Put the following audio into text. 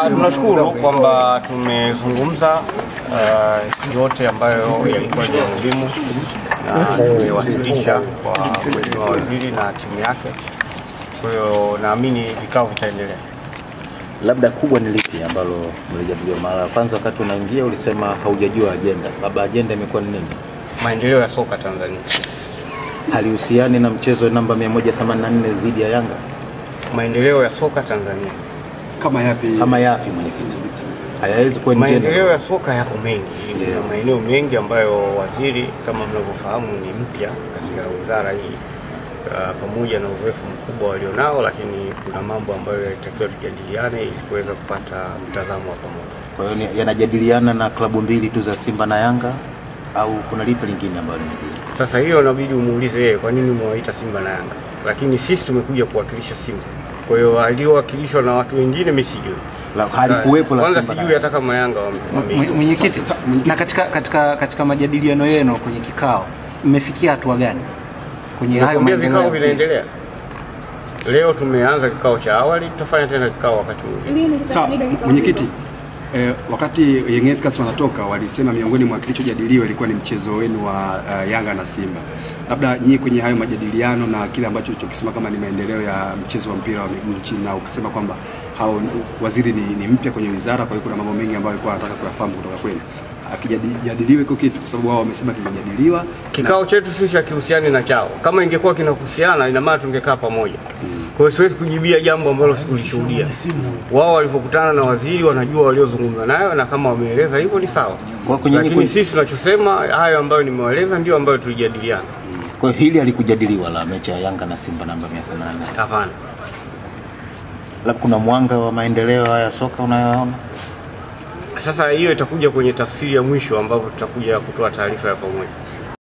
Tunashukuru kwamba tumezungumza yote ambayo yalikuwa ni muhimu na tumewasilisha kwa Mheshimiwa Waziri na timu yake. Kwa hiyo naamini vikao vitaendelea. Labda kubwa ni lipi ambalo mlijadiliwa mara ya kwanza? Wakati unaingia ulisema haujajua ajenda. Labda ajenda imekuwa ni nini? Maendeleo ya soka Tanzania. Halihusiani na mchezo namba 184 dhidi ya Yanga? Maendeleo ya soka Tanzania. Kama yapi? Kama yapi mwenyekiti? Hayawezi kuwa maendeleo ya soka yako mengi. Kuna maeneo mengi ambayo waziri kama mnavyofahamu ni mpya katika wizara hii, pamoja na uzoefu mkubwa walionao, lakini kuna mambo ambayo yatakiwa tujadiliane ili kuweza kupata mtazamo wa pamoja. Kwa hiyo yanajadiliana na klabu mbili tu za Simba na Yanga au kuna lipi lingine ambalo limejiri? Sasa hiyo inabidi umuulize yeye kwa nini umewaita Simba na Yanga. Lakini sisi tumekuja kuwakilisha Simba. Kwa hiyo waliowakilishwa na watu wengine mimi sijui. La halikuwepo la Simba. Kwanza sijui hata kama Yanga mwenyekiti. Na katika majadiliano yenu kwenye kikao mmefikia hatua gani? Kwenye hayo maendeleo vikao vinaendelea. Leo tumeanza kikao cha awali, tutafanya tena kikao wakati mwingine. Sawa mwenyekiti. Wakati Young Africans wanatoka walisema miongoni mwa kilichojadiliwa ilikuwa ni mchezo wenu wa Yanga na Simba. Labda nyinyi kwenye hayo majadiliano na kile ambacho ulichokisema kama ni maendeleo ya mchezo wa mpira wa miguu nchini, na ukasema kwamba hao waziri ni mpya kwenye wizara, kwa hiyo kuna mambo mengi ambayo alikuwa anataka kuyafahamu kutoka kwenu. Akijadiliwe kwa kitu kwa sababu wao wamesema kimejadiliwa. Kikao chetu sisi hakihusiani na chao. Kama ingekuwa kinahusiana ina maana tungekaa pamoja. Kwa hiyo siwezi kujibia jambo ambalo sikulishuhudia. Wao walipokutana na waziri wanajua waliozungumza nayo, na kama wameeleza hivyo ni sawa. Lakini sisi tunachosema hayo ambayo nimewaeleza ndio ambayo tulijadiliana. Kwa hiyo hili halikujadiliwa la mechi ya Yanga na Simba namba 184. Hapana. Labda kuna mwanga wa maendeleo haya soka unayoona? Sasa hiyo itakuja kwenye tafsiri ya mwisho ambapo tutakuja kutoa taarifa ya pamoja.